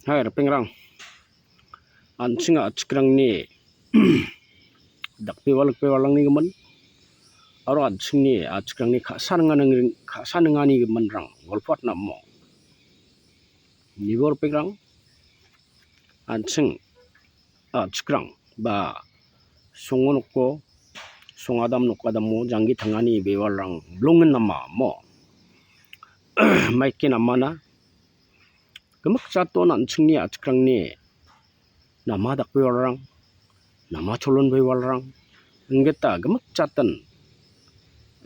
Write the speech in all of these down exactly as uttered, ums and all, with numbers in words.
Hai, ripengrang. An·ching a·chikrangni dakbewal rikbewalanni gimin aro an·chingni a·chikrangni ka·sa ringanang-, ka·sa ningani giminrang golpoatna amo. Nibo ripengrang, an·ching a·chikrang ba songo noko, songadam nokadamo janggi tangani bewalrang bilongen nama amo. Maike namana gimik jaton an·chingni a·chikrangni nama dakbewalrang, nama cholon bewalrang, inggita gimik jatin,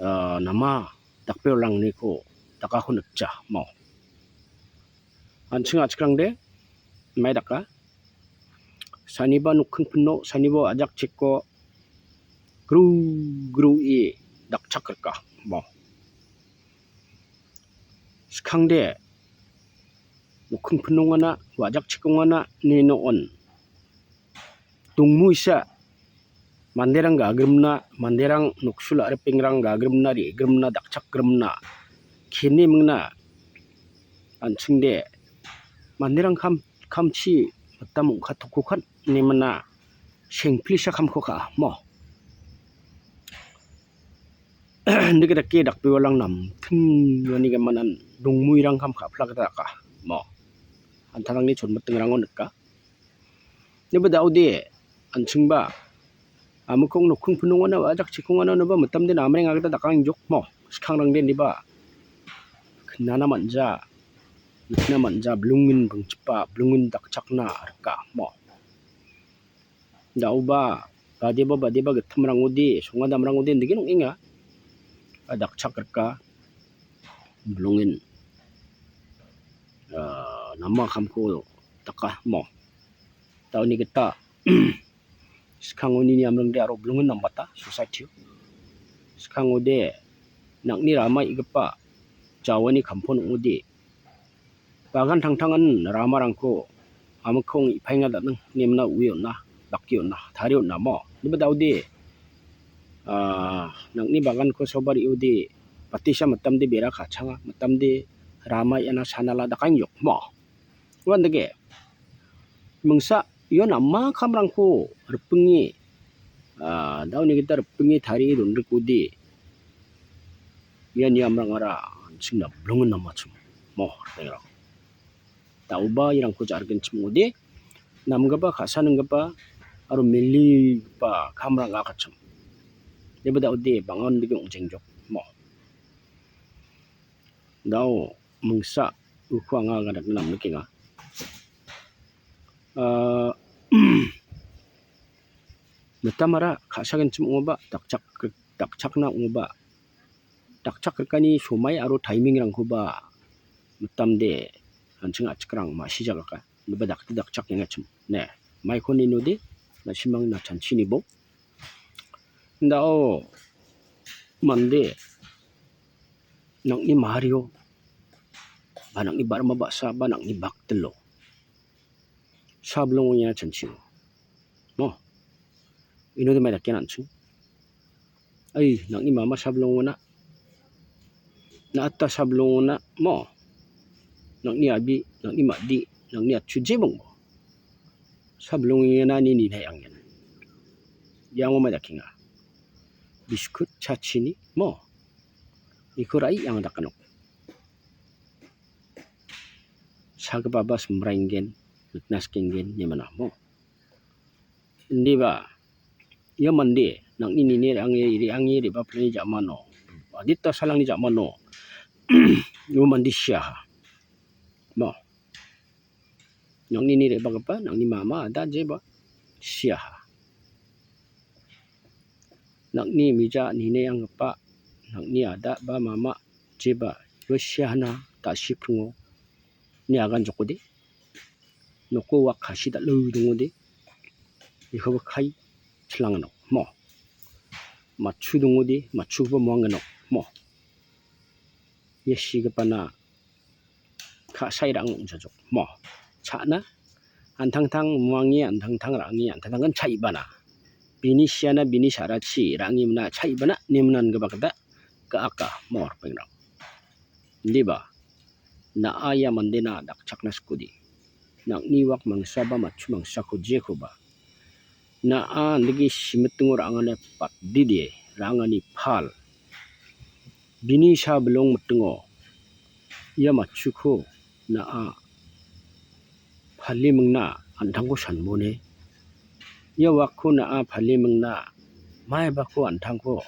ah, nama dakbewalangniko dakako nikja, mo. An·ching a·chikrangde, mai daka. Saniba nokking pino, saniba ajakchiko gru grue dakchak rika, mo. Skangde, nokking pinongana, wa·jakchikongana, nino on. Dongmuisa, manderang gagrimna, manderang noksul a·ripengrang gagrimna, re·grimna, dakchakgrimna, kene mingna, an·chingde, manderang kam, kamchi mitam ong·katokkokan, nemana, sengplisa kamko ka·a, mo. Indike dake dakbewalang namting uani gimanan dongmuirang kam ka·pla gita daka, mo. Antarangni chonmitingrango nika. Neba da·ode, an·chingba, amikong nokking pinongana, wa·jakchikongana, neba mitamde namreng agita dakang jok, mo. Skangrangde neba, knana man·ja, nikna man·ja, bilongin bingchipa, bilongin dakchakna rika, mo. Da·oba, badeba, badeba gittimrangode, songadamrangode, indike ong·enga. A dakchak rika, bilongin, ah, nama kamko daka, mo. Da·oni gita, skangoni niamrangde aro bilongin nambata, society-o. Skangode, nang·ni rama igipa, jawani kampo ong·ode, bagan tangtangan ramarangko amikong ipaenga daning nemna u·e on·a, dake on·a, tarie on·a mo. Neba da·ode, ah, nang·ni baganko saoba re·ode, batisa mitamde bera kachanga, mitamde rama iana sanala dakang jok mo. Uandake, mingsa ia nama kamrangko ripinge, ah, da·oni gita ripinge tarie donrikode, ia niamrangara an·chingna bilongen namachim mo, ripengrang. Da·oba irangko ja·rikenchim ong·ode, namgipa, ka·sa ninggipa aro miligipa kamrang akachim. Neba da·ode bang·a indike ong·jengjok mo. Da·o mingsa uko anga aganatna namnikenga. Ah, mitamara ka·sagenchim ong·oba, dakchak-, dakchakna ong·oba, dakchak rikani somai aro timing-rangkoba mitamde an·ching a·chikrang ma·sijagaka. Neba dakde dakchak nengachim. Ne, maiko ninode, na·simangna chanchinibo. Da·o mande nang·ni mario, ba nang·ni barima ba·sa, ba nang·ni baktilo sablongo ia chanchio. Mo, inode mai dake an·ching. Ai, nang·ni mama sablongona, na·ata sablongona, mo, nang·ni abi, nang·ni madi, nang·ni atchu jebongbo sablongengena ine nina angen. Iango mai dakenga. Biskut chachini mo. Iko ra·e anga dakanok. Sagipaba simraenggen, nikna sikenggen, nemana mo. Indiba, ia mande, nang·ni nine re·ange, re·ange re·baplani ja·mano, adita salangni ja·mano, ua mande siaha. Mo. Nang·ni nine re·bagipa, nang·ni mama, ada, jeba siaha. Nang·ni mija nine anggipa, nang·ni ada ba mama, jeba ua siahana da·sipringo ine agan jokode. Noko ua kasi dal·o dongode. Ikoba kai chilanganok mo. Matchu dongode, matchuba moanganok mo. Ia sigipana ka·sairang ong·chajok mo. Cha·na antangtang moange, antangtang ra·ange, antangtangan cha·ibana. Bini siana, bini sarachi ra·angemna cha·ibana, nemnangipa gita ga·aka mo ripengrang. Indiba, na·a ia mandena dakchakna sikode. nang·ni wak mangsa ba matchu mangsako jekoba na·a andigi simitingo ra·angani patdide ra·angani pal. Bini sa bilong mitingo ia matchuko na·a pale mingna an·tangko sanbone. Ia wakko na·a pale mingna maibako an·tangko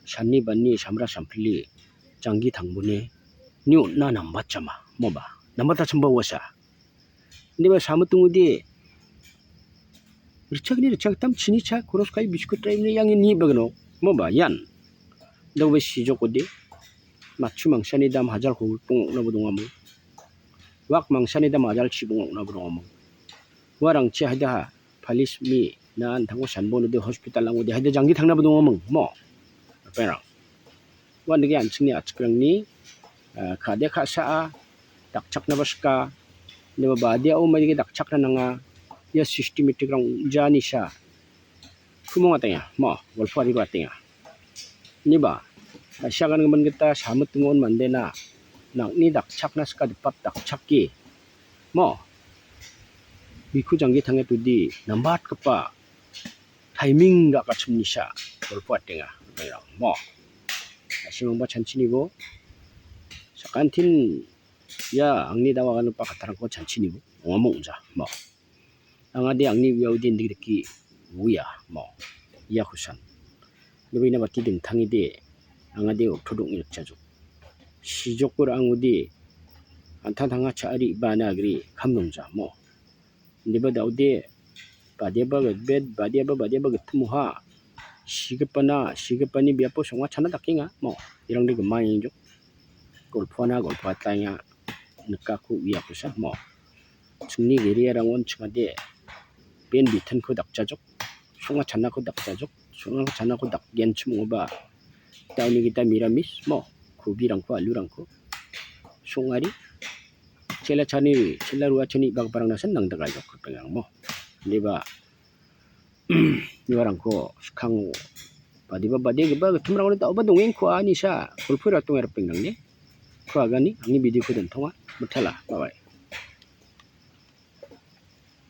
sani bani samra sampili janggi tangbone. Ni on·na nambatjama moba nambatachimba uasa. Indiba samitongode ritchakni ritchaktam chini cha koros kai biskut raimni yang ni bagno moba ian. Daube sijokode matchu mangsani dam hajalko bong·onabo dongamung. Wak mangsani dam hajalchi bong·onabo dongamung. Uarangchi haida ha, palis mi na an·tangko sanbonode hospital angode haida janggi tangnaba dongamung mo. Aperang. Uandake an·chingni a·chikrangni, ah, ka·de ka·saa dakchaknaba sika. Indiba badiao maidake dakchakna nanga. Ia systematic-rang ong·janisa. Kumongatenga, mo, golpo ariba atenga. Indiba, asiagan gimin gita samit tingon mandena nang·ni dakchakna sika dipat dakchake. Mo, biku janggi tange tudi nambatgipa timing ga·gachimnisa golpo atenga, mo. Asimangba chanchinibo, sakantin ia angni dawagangipa kattarangko chanchinibo, ong·a mong·ja, mo. Angade angni uiaode indiki dake uia, mo. Ia kusan. Nubina bati dingtangede, angade oktodok·e rikchajok. Sijokko ra·angode, an·tangtanga cha·ari ba·ana agri kam nongja, mo. Indiba daode, badiaba gitbet, badiaba, badiaba gitimoha. Sigipana, sigipani biapo songa chana dakenga, mo. Irangde gimaengjok. Golpoana, golpoataenga. Nikako uiakosa, mo. Chingni geriarangon chingade ben bitinko dakjajok, songa chanako dakjajok, songa chanako dakgenchim ong·oba dauni gita miramis mo, kobirangko, alurangko songari, chela chani, chela ruachani bang·giparangnasan nangdakajok ripengrang mo. Indiba uarangko skango badiba badigipa gittimrangoni da·oba dongengkua nisa golpoe ratonge ripengrangni. Ko agani angni video-ko dontonga. Mitela. Bye bye.